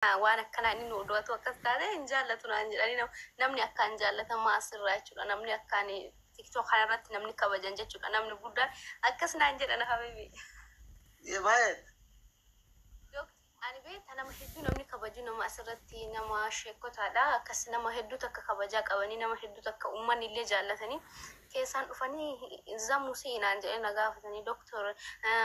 Waan akkanaa inni nu odu'atu akkas taate hin jaallatu naan jedhanii, namni akkaan jaallatamaa asirraa jechuudha. Namni akkaan TikTok kanarratti namni kabajan jechuudha. Namni guddaan akkas naan jedhan, habibi. Maayet. Ani beekta, nama hedduu namni kabaju, nama asirratti nama sheekotaadha. Akkas nama hedduu takka kabajaa qabanii, nama hedduu takka uummanni illee jaallatanii keessaan dhufanii zamuu si'i naan jedhanii na gaafatanii, doktor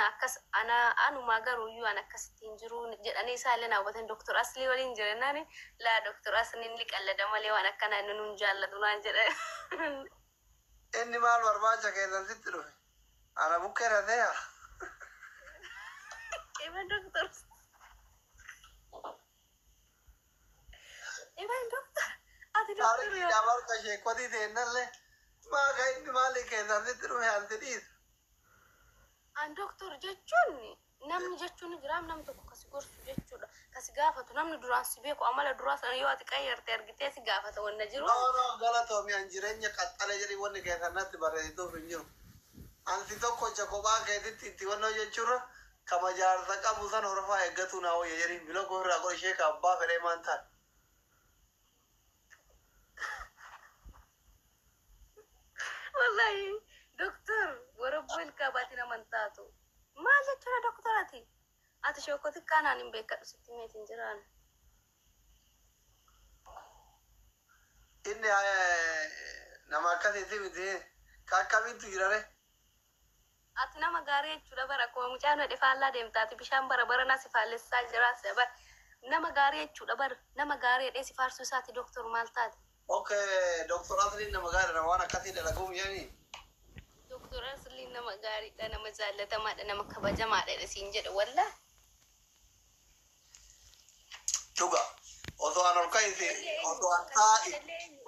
akkas ana anumaa garuu iyyuu an akkasitti hin jiru jedhanii isaa illee na hubatanii, doktor Aslii waliin jiran laa, doktor Asliin ni qallada malee waan akkanaa inni nuun jaallatu naan jedhe. Inni maal barbaacha keessan sitti dhufe? Ana bukkee rateeya. Even doktor. Even doktor. Ati doktor yoo. Taarikiidhaa barka sheekotii teennallee maa ka inni maali keessan sitti dhufe ansi dhiisu? An doktor jechuun namni jechuun ni jira, namni tokko kasi gorsu jechuudha. Kasi gaafatu, namni duraan si beeku, amala duraa sana yoo ati qayyarte argitee si gaafata wanna jiru. No, no, galatoomi, an jireenya qaxxalee jedhii wanni keessan natti barreessituuf hin jiru. Ansi tokkocha kophaa keetitti itti wannoo jechuurra kama jaarsa qabu san horofaa eeggatu naa wayya jedhiin bilo koo irraa godhi, ishee ka abbaa fedhee maan taate. Wallahi doktor, warabboo ilkaa naman taatu. Maal jechuudha doktor ati? Ati shokkoo xiqqaa naan hin beekadhu, sitti meetiin jiraan. Inni nama akkasiiti miti, ka akkamitti jirare? Ati nama gaarii jechuudha bara, akkuma mucaan hedhe faallaa deemtaati bishaan bara bara na si faallessaa jiraas bara. Nama gaarii jechuudha bara, nama gaarii hedhee si faarsuu isaati, doktor maal taate? Okay, doktor Asliin nama gaariidha, waan akkasii dalaguuf jedhanii. Doktor Asliin nama gaariidha, nama jaallatamaadha, nama kabajamaadha siin jedhe wallah. Dhuga. Osoo an ol ka'isi, osoo an taa'i,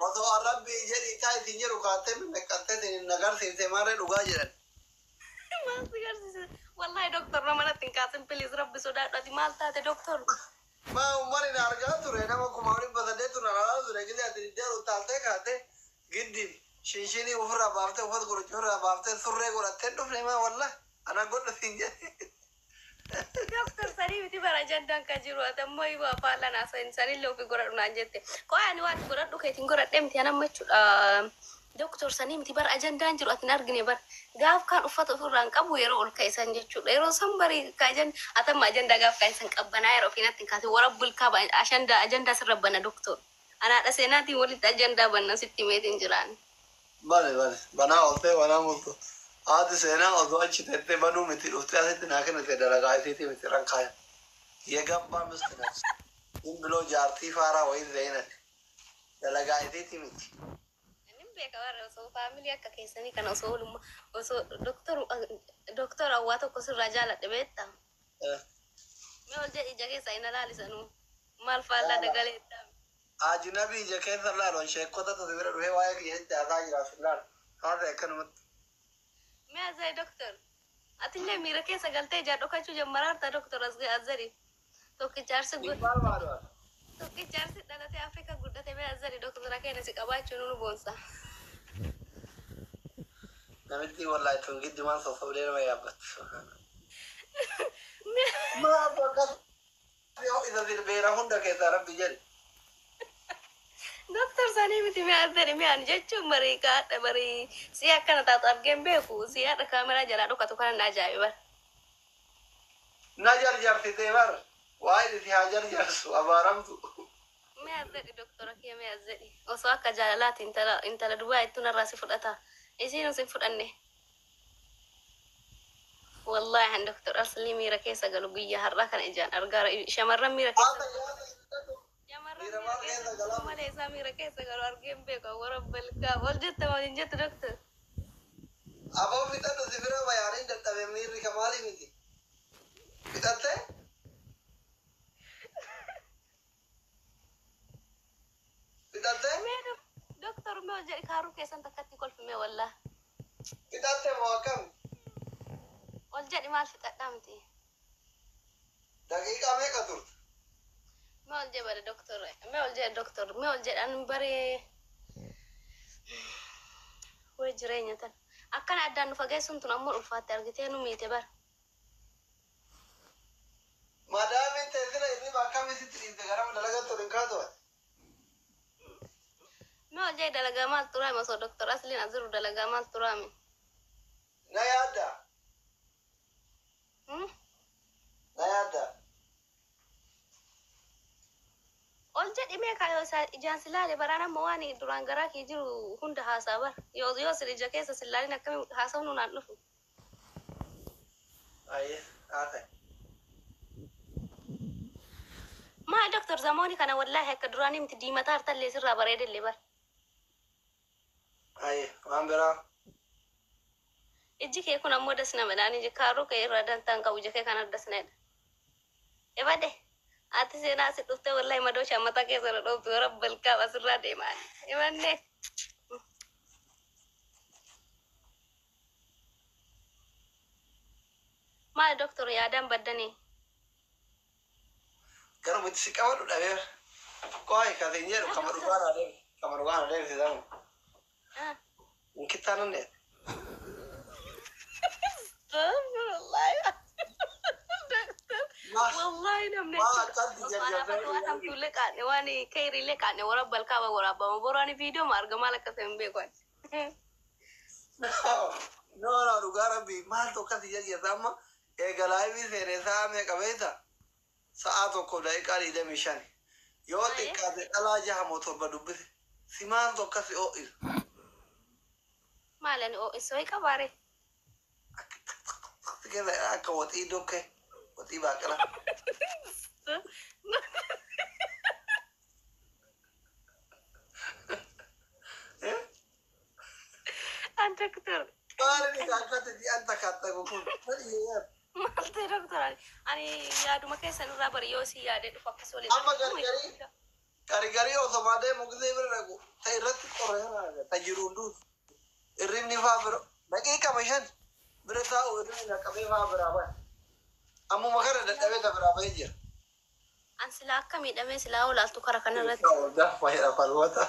osoo an rabbii jedhii taa'i siin jedhu kaattee mimmeqqattee siin hin agarsiifte maarree dhugaa jedhan. Maal si garsiise? Wallahi doktor, nama natti hin kaasin please, rabbi sodaadhu, ati maal taate doktor? Maa uummanni na argaa ture, nama 1800 na ilaalaa ture, gisee ati diddeeru taaltee kaatee giddi shinshinii ofirraa baaftee, uffata gurraacha ofirraa baaftee, surree godhattee dhufne, maa wallah ana godhu siin jedhe. Doktor, sanii miti bara ajandaan kan jiru, ati ammoo yoo afaan lanaa sanillee ofii godhadhu naan jette. Qo'aa ani waan godhadhu keetiin godhadhee miti anamma jechuudha. Doktor, sanii miti bara ajandaan jiru, ati hin argine bara. Gaaf kaan uffata ofirraa hin qabu yeroo ol ka'isan jechuudha. Yeroo san barii ka ati amma ajandaa gaaf ka'isan qabbanaa yeroo ofii natti hin kaasin, wara bulkaa ajandaa sirra bana doktor. Anaadha seenaatiin walitti ajandaa banna, sitti meetiin jiraan. Bane bane banaa ooltee banaa multu. Haati seenaa osoo achi teettee banuu miti, dhuftee asitti naa kennite, dalagaa isiitii miti irraan kaayan. Yegabbaa miskinat. Hin biloo jaartii faaraa wayii zeenati. Dalagaa isiitii miti. Inni beeka warra osoo faamilii akka keessanii kana osoo olummaa osoo doktor doktor hawwaa tokko sirraa jaaladhe beektaa? Mee ol jedhi, ija keessa hin alaalisanuu. Maal faallaa dagaleetta? Ajnabii ija keessa laalu, sheekota tatu bira dhufee waa'ee kiyya jecha haasaa jiraaf hin laalu. Haasa akkanumatti. Mee azai doktor. Atillee miira keessa galtee ijaan dhokachuu jammaraarta doktor azari. Tokkicha arsi Maal maal? Tokkicha arsi dhalatee Afrika guddate, mee azari doktora keenya si qabaachuu nu boonsa. Namitti wallahi tun giddi maal sossobdee nama yaabbatti. Maal akkas yoo isa silbeera hunda keessaa rabbi jedhe. Doktor, sanii miti, mee azari, mee ani jechuun barii kaadha barii si akkana taatu argeen beeku, si haadha kaameraa jalaa dhokatu kana na ajaa'iba. Na jarjarsitee bar, waa'ee si haa jarjarsu abaaramtu. Mee azari doktora kiyya, mee azari, osoo akka jaalalaati intala duwwaa ittuu narraa si fudhata, isiin osoo hin fudhanne. Wallahi an doktor Aslii miira keessa galu guyyaa har'aa kana ijaan argaa, shamarran miira keessa shamarran Miira miira maal keessa keessa galu galaa? Malee isaa miira keessa galu argeen beeku, warra balkaa ol jette waliin jettu doktor. Aboo fixadhu, si bira bayaaniin dadhabe, miirri ka maalii miti. Fixattee? Fixattee? Mee doktor, mee ol jedhi, kaaruu keessan takkatti kolfi mee wallah. Fixatte moo akkam? Ol jedhi, maal fixadhaa miti. Daqiiqaa meeqa turte? Mee ol jedhi bada doktor, mee ol jedhi doktor, mee ol jedhan baree way jireenya tan. Akkana addaan nu fageessuun tun ammoo ulfaatte, argitee nu miite bara. Madaamin teessila hirriba akkam Akkamii sitti dhiifte garama dalagatti ol hin kaatu ati? Mee ol jee dalagaa maal turaame osoo Doktor Asliin as jiru dalagaa maal turaame? Na yaadda? Hmm? Na yaadda? Ol jedhi mee kaa yoo isaa ijaan si laale baraan amma waan duraan garaa kee jiru hunda haasaa bara. Yoo sin ija keessa si laalin akkamii haasawnu naan dhufu. Ayyee haasa'e. Maa Doktor zamooni kana wallaahi akka duraanii miti diimataa hartallee sirraa bareedellee bara. Ayyee waan biraa. Ijji kee kun ammoo das nama dhaan iji kaaruu kee irraa dantaan qabu ija kee kana das na jedha. Ebade ati seenaa asi dhuftee wallahi madooshaa mataa keessa na dhooftu yoo rabbal kaaba asirraa deemaa. Ebanne. Maali doktor yaadaan baddanii? Garuu itti si qabadhu dhabeera. Qo'aa kasin jedhu kama dhugaa naa deebisi. Kama dhugaa naa deebisi zamu. Hin kittaananne. Astaghfirullah. Doctor. Wallahi namni Maa jechuudha. akkatti Osoo anaafatu jarjartee waan hamtuullee qaanne waan kayriillee qaanne warra balkaaba waraabama. Boroo ani viidiyoo ma arga maal akka ta'e hin beeku ani. No, no, dhugaa rabbii maaltu akkasi jarjarta amma eega laayivii seenee sa'a meeqa beekta? Sa'a 1:25. Yoo Maali? xiqqaate dhalaa jaha moo torba dubbise. Si maaltu akkasi ho'isu? Maali ani ho'isoo hin qabaare? Si keessa akka waxii dokkee waxii baaqelaa. An doktor. Maali ni akkatti ji'an takkattaku kun? Maal ta'e doktor ani yaaduma keessan irraa bari yoo si yaadee dhufu akkas waliin. Amma gargarii gargarii osoo deemu gisee bira dhaqu ta irratti qorree ta jiruun duutu irrinni faa bira daqiiqama shan bira taa'u irrinni naqamee faa biraa bahe. Ammuma kana dadhabee ta biraa bahee jira. An silaa akka miidhamee silaa olaaltu kara kanarratti. Fayyada falmata.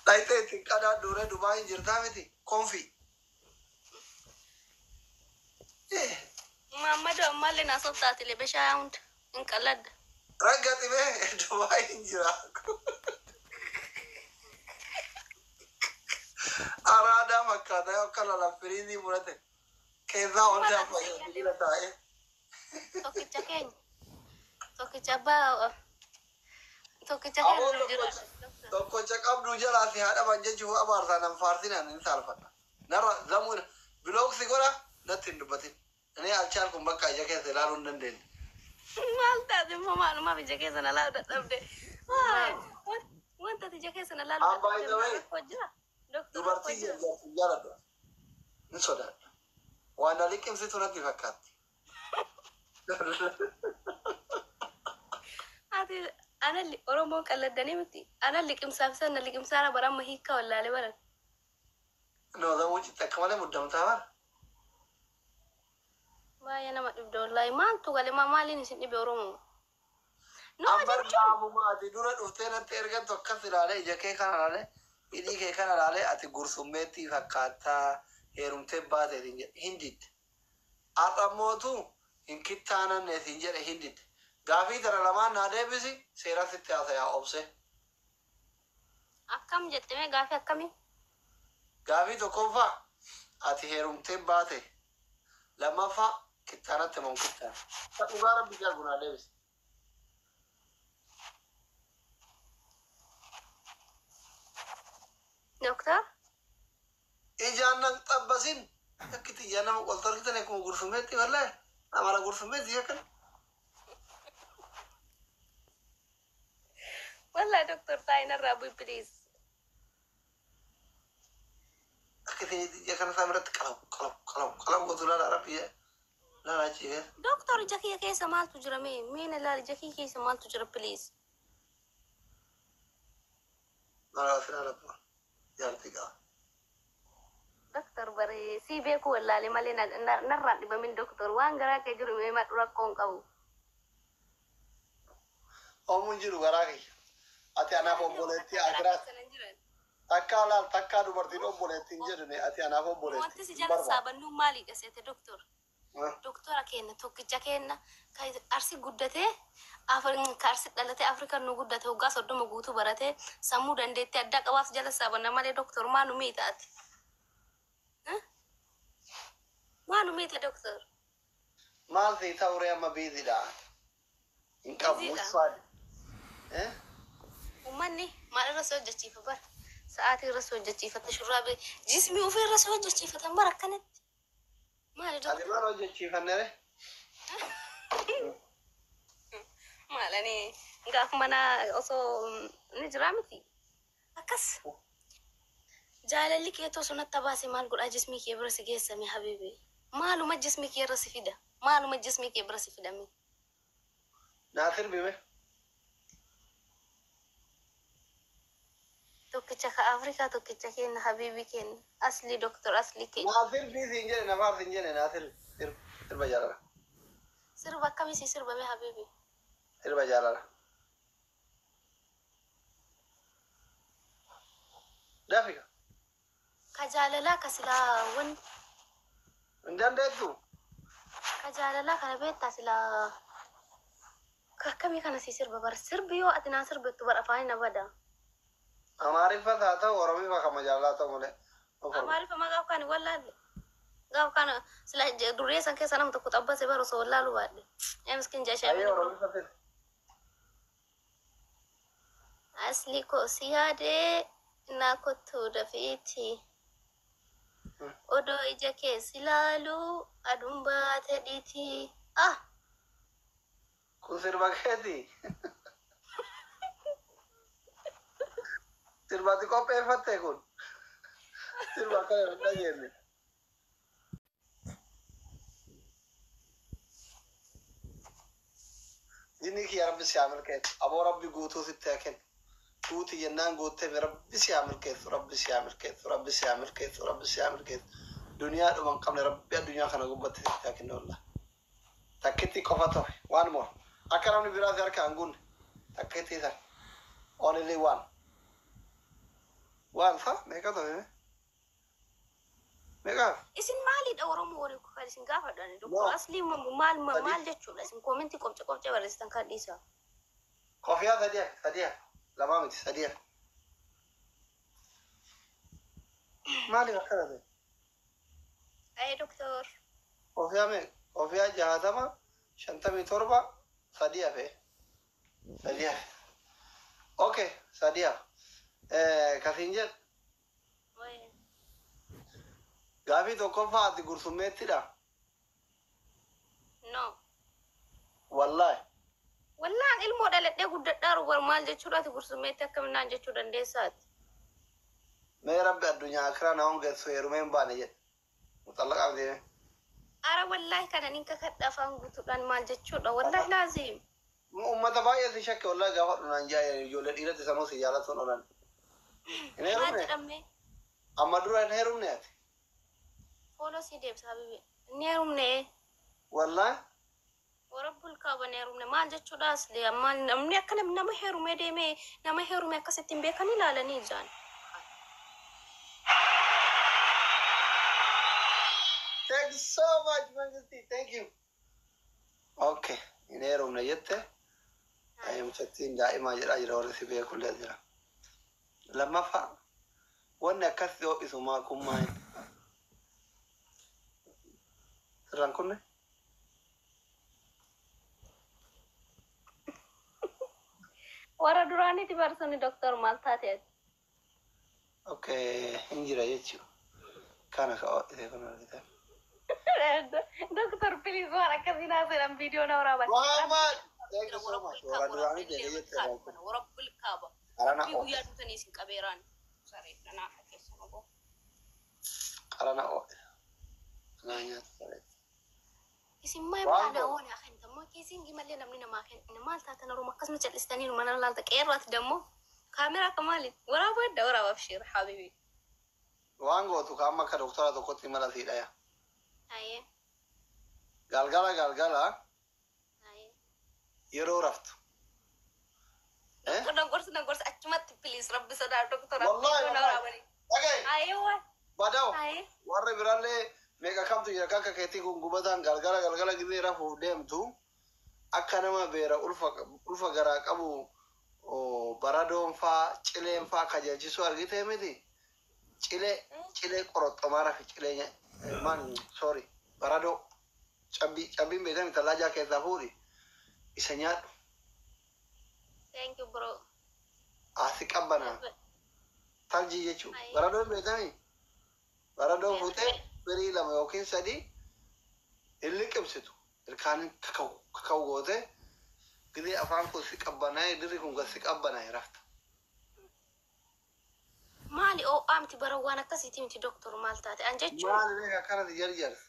Dhayitee ittiin qadaa duuree Dubaay hin jirtaa miti konfi. Muhammadu ammallee naa sobtaatile beshaa hunda hin qalladda. Ragga xibee Dubaay hin jira. Araadaa fakkaata yoo akka lalaffiriizii murate keessaa ol fayyadu taa'ee. Tokkicha keenya. Tokkicha abbaa tokkicha Aboo keenya jira. Tokkocha qabdu jalaa si haadha ban jechuuf abaarsaa nan faarsinaan hin saalfadha. Narra zamuun bilooksi godha natti hin dubbatin. Inni alchaal kun bakka ija keessa ilaaluu hin dandeenye. Maal taate immoo maalumaaf ija keessa na laalu dadhabde. Wanta ati ija keessa na laalu Abbaa dadhabde ija wayi. rakkoo jira. Doktor rakkoo Dubartii jira. jarjartu jaaladhu. Hin sodaadha. Waan na liqimsitu natti fakkaatti. Ati ana Oromoon qalladdanii miti. Ana liqimsaaf sana liqimsaara baramma hiikkaa wallaalee baran. No zamuu citti akka malee muddamtaa bara. Baay'ee nama dhibde wallaahi maaltu galee maaliin isin dhibe Oromoo? No Amma jechuun gaafuma ati dura dhuftee natti ergattu akkas ilaalee ija kee kana ilaalee hidhii kee kana ilaalee ati gursummeettii fakkaattaa heerumtee baate siin jedhe hin didde. Har'a mootu hin kittaananne siin jedhe hin didde. Gaafii tana lamaan naa deebisi seera sitti haasayaa obse. Akkam jette mee gaafii akkamii? Gaafii tokkoffaa ati heerumtee baate lammaffaa kittaanatte moo hin kittaanne? Dhugaa rabbi jalgu naa deebisi. Doktor? Ijaan nan xabbasin akkitti ijaan nama qoltu argitan akkuma gursumeetti wallahi amala gursumeetti akkan. Wallahi doktor taa'in irraa bu'i please. Akkitti ija kana isaa biratti qalaw qalaw qalaw qalaw gootu laala rabbi laala achi keessa. Doktor ija kiyya keessa maaltu jira mee? Mee na laali ija kiyya keessa maaltu jira please. Laala as laala bu'a jaartii qaba. Doktor bare si beeku wallaalee malee narraan dhibamin doktor waan garaa kee jiru mee madhu rakkoo hin qabu. Oomuun jiru garaa kiyya. Ati anaaf obboleettii akiraati. Takkaa laal takkaa dubartiin obboleettiin jedhune ati anaaf Wanti obboleettii si hin jala barbaadu. saabannu maalidha seete doktor? Doktora keenya tokkicha keenya ka Arsi guddatee, ka Arsi dhalatee Afrikaan nu guddate, waggaa 30 guutuu baratee, sammuu dandeettii addaa qabaaf jala saabanna malee. Doktor, maa nu miidhaati? Maa nu miidha, doktor? Maal si ta'uree amma biizidha. Hin qabu. Biiziidha. Mufaadhi. Uummanni maal irra si hojjechiifa bara? Sa'aatii irra si hojjechiifata, shurraabii jismii ofii irra si hojjechiifatan bara akkanatti. Maali, Ati doktor? maal hojjechiifannere? Maalani gaaf mana osoo ni jiraa miti. Akkas. Jaalalli kee osoo natti baase maal godhaa, jismii kee bira si geessame habibi. Maaluma jismii kee irra si fida? Maaluma jismii kee bira si fidame? Naa sirbime. Tokkicha ka Afrikaa, tokkicha keenya, habibi keenya, asli doktor, asli keenya. Naa sirbii siin jedhe, nafaar siin jedhe, naa sirbi. Sirba jaalala. Sirba akkamii si sirbame, habibi? Sirba jaalala. Dafika. Ka jaalalaa ka silaa wanti Hin dandeettu? Ka jaalalaa kana beektaa silaa, ka akkamii kana si sirba bara? Sirbi yoo ati naa sirbettu bara afaanii na bada. Amaariffas haa ta'u, Oromiffa kama jaalalaa ta'u malee. Amaariffa ma gaaf kan wallaalle. Gaaf kana sila duree san keessa nama tokko xabbase bara osoo wallaalu baadhe. Ee miskin Ayyee, jaashaa. Oromiffa sirbi. Asli koo si yaadee naa kottuu dafiiti. Odoo ija kee si laaluu aduun baate dhiiti. Ah! Kun sirba keeti. Sirbati qopheeffatte kun. Sirba akkana hin dhageenye. Jinni kiyya, Rabbi si haa milkeessu. Aboo, Rabbi guutuu sitti haa kennu. Guuti jennaan guuttee, Rabbi si haa milkeessu. Rabbi si haa milkeessu. Rabbi si haa milkeessu. Rabbi si haa milkeessu. Duniyaa dhuma hin qabne Rabbi addunyaa kana gubbatti sitti haa kennu wallah. Takkitti qofa ta'e, waan more. Akka namni biraa si harka hin guunne. Takkitti san. Only one. Waan fa meeqa ta'e? Meeqaaf? Isin maalidha Oromoo warri kan isin gaafadhan? No. Doktor Aslii, maal Sadii. maal jechuudha isin koomentii qomce qomce barreessitan kan dhiisa. Kofiyaa sadi hafe, sadi hafe. Lamaa miti, sadi hafe. Maaliif akkana ta'e? Ayee, doktor. Kofiyaa meeqa? Kofiyaa 60, 57, sadi hafe. Sadi hafe. Okay, sadi hafe. Kasiin jedhu Wayii. gaafii tokkoffaa, ati gursummeettidha. No. Wallaahi. Wallaan ilmoo dhaladhee guddadhaaru bar, maal jechuudha ati gursummeetti akkaminaan jechuu dandeessaati? Mee Rabbi addunyaa akiraa na hongeessu, heerumee hin baane jedhe. Muxallaqaa deeme. Ara wallaahi kana nin kakadha afaan guutuudhaan, maal jechuudha, wallaahi laaziim. Uummata baay'ee si shakke wallaahi, gaafa dhunaan jaa ijoollee dhiiratti sanuu si jaalatuun oolan. Hin Maal heerumne? jedhamne? Amma dura hin heerumne ati? Fooloo si deebisa, habibi. Inni heerumne. Wallaahi. Warabbul kaaba, ni heerumne, maal jechuudha asli maal namni akka nama heerumee deemee nama heerume akkasitti hin beekan ilaalanii ijaan. Thank you so much, Mangisti. Thank you. Okay. Hin heerumne jette. Ayi, mucattiin daa'imaa jedhaa jira, warri si beekullee jira. Lammaffaa, wanni akkas si ho'isu maa kun maali? Sirraan kunne? Warra duraaniiti barsani, doktor, maal taate ati? Okay, hin jira jechuudha. Kana ka ho'ise kun argitan. Doktor, please, waan akkasii naasiraan viidiyoo na waraaban. Muhammad! Thank you so much. Warra duraanii jedhee jette. Warabbul kaaba. Qarana Rabbii ho'e. guyyaa dhufanii isin qabeeraan. Saree dhanaa keessa nagoo. Qarana ho'e. Anaa nyaata saree. Isin maal Waan maal godhu. oolaa kenna moo keessiin malee namni namaa kenna, maal taatan Oromoo akkasuma cal'istanii mana laalta qeerraati dammoo kaameraa akka maali waraabaa edda waraabaa abshiir habibi. Waan gootu ka amma akka doktora tokkotti mala sii dhaya. Ayee. Galgala galgala Ayee. yeroo raftu. Eh? Doktor, na gorsa achumatti, please, rabbi sodaa, doktor. Wallahi, wallahi. Dhagaye. Ayee waan. Badaw. Ayee. Warri biraallee Meeqa kamtu jira akka keetii gungumataan galgala galgala gizee rafuuf deemtu akka nama beera ulfa ulfa garaa qabu baradoonfaa cileenfaa kajalchisuu argitee miti. Cilee cilee qoroxxomaa rafi cilee man sorry baradoo cabbii cabbiin beekame tallaajaa keessaa fuudhi isa nyaadhu. Thank you, bro. Asi qabbanaa taljii jechuudha. Baradoon beekame baradoo fuutee firii lama yookiin sadii hin liqimsitu. Ilkaan kakaw kakaw gootee gidee afaan kun si qabbanaa'e dirri kun gad si qabbanaa'e rafta. Maali oo'aa miti bara waan akkasiiti miti doktor, maal taate an jechuun. Maali beeka akkanatti jarjarti.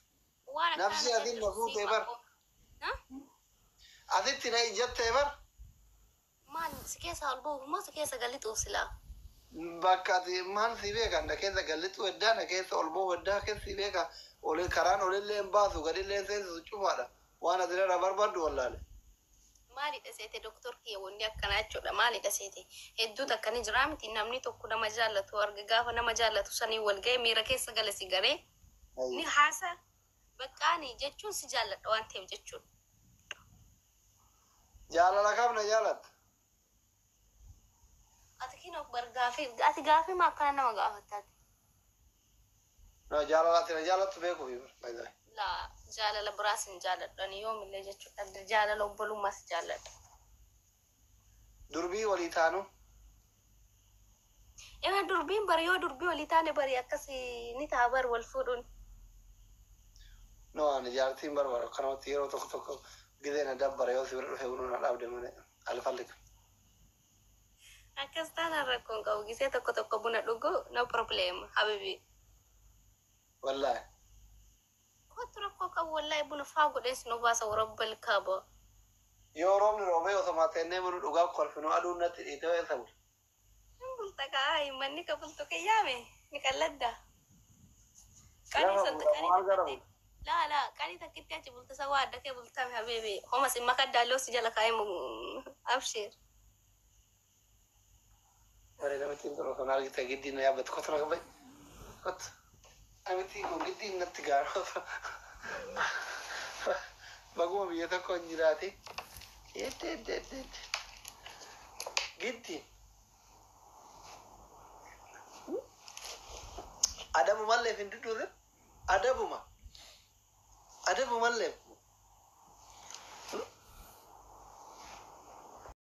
Waan Nafsi akkana atiin na fuutee bar. Ha? Asitti na ijjattee bar. Maal si keessa ol ba'uuf moo si keessa galixuuf silaa? Bakka ati maal si beeka, na keessa gallixuu heddaa, na keessa ol ba'uu heddaa keessa si beeka. Oli karaan olillee hin baasu, gadillee hin seensisu, cufaadha. Waan ati irraa barbaaddu wallaale. Maalidha seete doktor kiyya, wanni akkanaa jechuudha, maalidha seete, hedduu takka ni jira miti, namni tokko nama jaallatu arga, gaafa nama jaallatu sanii wal ga'e miira keessa gala si garee ni haasa baqqaani jechuun si jaalladha waan ta'eef jechuudha. Jaalala kam na jaalatta? Ati kinoo bar gaafii ati gaafii maa akkana nama gaafattaati? No, jaalala ati na jaalattu beekuufi bar. Laa, jaalala biraas hin jaalladhu ani yoomillee jechuudha, jaalala obbolummaas jaalladha. Durbii walii taanu. Ema durbiin bari yoo durbii walii taane bari akkas ni ta'a bar wal fuudhuun. No, ani jaartiin barbaadu akkanumatti yeroo tokko tokko gizee na dabbara yoo si bira dhufe bunuu na dhaabde malee alfalliqa. Akkas taanaan rakkoon qabu, gisee tokko tokko buna dhugu, no problem, habibi. Wallaahi. Kootu, rakkoo qabu wallaahi, buna faa godhees nu baasa warabbal kaaba. Yoo roobni roobee osoo teennee bunu dhugaa kolfinu aduun natti dhiitee eessa bula? Hin bulta kaa, manni ka bultu kiyyaame ni qalladda. Qanii Lafa san bulta qanii maal gara takkitti. bulta? Laa laa, qanii takkitti achi bulta sa waa adda kee bultame habibi. Homa si makaddaaloo si jala kaa'ee abshir. Bare namitti kun osoo na argite giddiin na yaabbatu, kottu na qabai. Kottu. Namitti kun giddiin natti gaara. Baguma biyya tokko hin jiraate. Edde edde edde edde. Giddiin. Adabumallee hin dudduutin. Adabuma. Adabumallee.